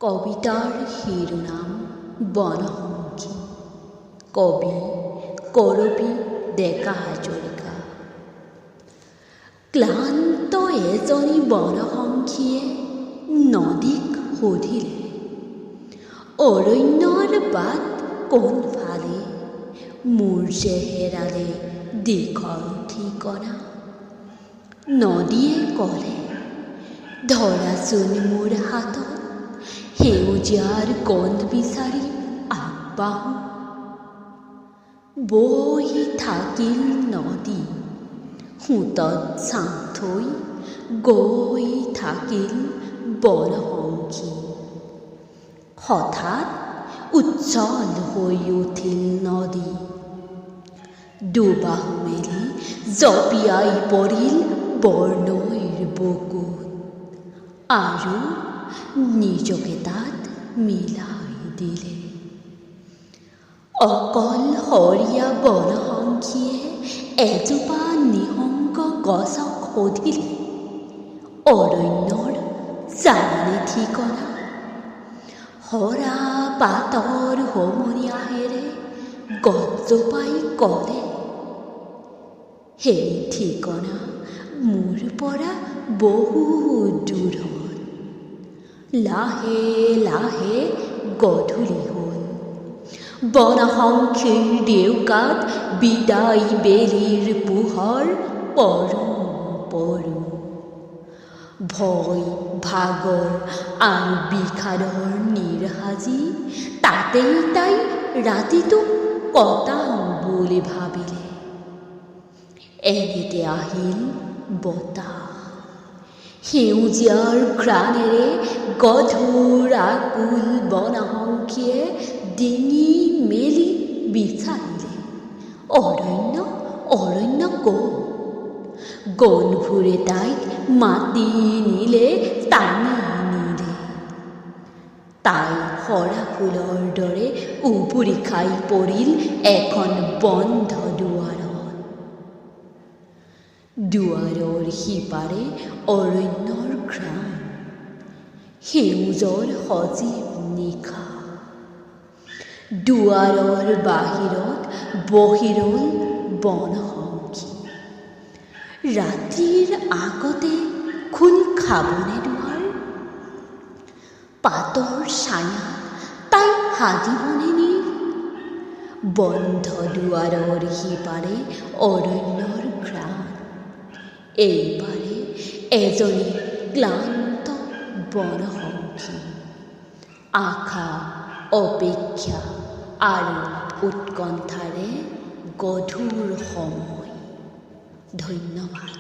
কবিতাৰ শিৰোনাম বনসংখী। কবি কৰবী ডেকা হাজৰিকা। ক্লান্ত এজনী বনসংখীয়ে নদীক সুধিলে, অৰণ্যৰ বাট কোনফালে? মোৰ যে হেৰালে দীঘল ঠিকনা। নদীয়ে ক'লে, ধৰাচোন মোৰ হাতত, সেউজীয়াৰ গোন্ধ বিচাৰি আগবাঢ়ো। বৈ থাকিল নদী, সোঁতত ছাঁ থৈ গৈ থাকিল বনসংখী। হঠাৎ উচ্ছল হৈ উঠিল নদী, দুবাহু মেলি জঁপিয়াই পৰিল বৰনৈৰ বুকুত আৰু নিজকে তাত মিলাই দিলে। অকলশৰীয়া বনসংখীয়ে এজোপা নিসংগ গছক সুধিলে, অৰণ্যৰ জানানে ঠিকনা? সৰা পাতৰ হুমুনিয়াহেৰে গছজোপাই ক'লে, সেই ঠিকনা মোৰ পৰা বহু দূৰত। লাহে লাহে গধূলি হ'ল। বনসংখীৰ ডেউকাত বিদায় বেলিৰ পোহৰ পৰো পৰো। ভয়, ভাগৰ আৰু বিষাদৰ নীৰ সাজি তাতেই তাই ৰাতিটো কটাওঁ বুলি ভাবিলে। এনেতে আহিল বতাহ। সেউজীয়াৰ ঘ্ৰাণেৰে গধুৰ আকুল বনসংখীয়ে ডিঙি মেলি বিচাৰিলে, অৰণ্য, অৰণ্য ক'ত? গোন্ধবোৰে তাইক মাতি নিলে, টানি নিলে। তাই সৰা ফুলৰ দৰে উবুৰি খাই পৰিল এখন বন্ধ দুৱাৰত। দুৱাৰৰ সিপাৰে অৰণ্যৰ ঘ্ৰাণ, সেউজৰ সজীৱ নিশা। দুৱাৰৰ বাহিৰত বহি ৰ'ল বনসংখী। ৰাতিৰ আগতে খোল খাবনে দুৱাৰ? পাতৰ ছায়াত তাই সাজিবনে নীৰ? বন্ধ দুৱাৰৰ সিপাৰে অৰণ্যৰ ঘ্ৰাণ, এইপাৰে এজনী ক্লান্ত বনসংখী। আশা, অপেক্ষা আৰু উৎকণ্ঠাৰে গধুৰ সময়। ধন্যবাদ।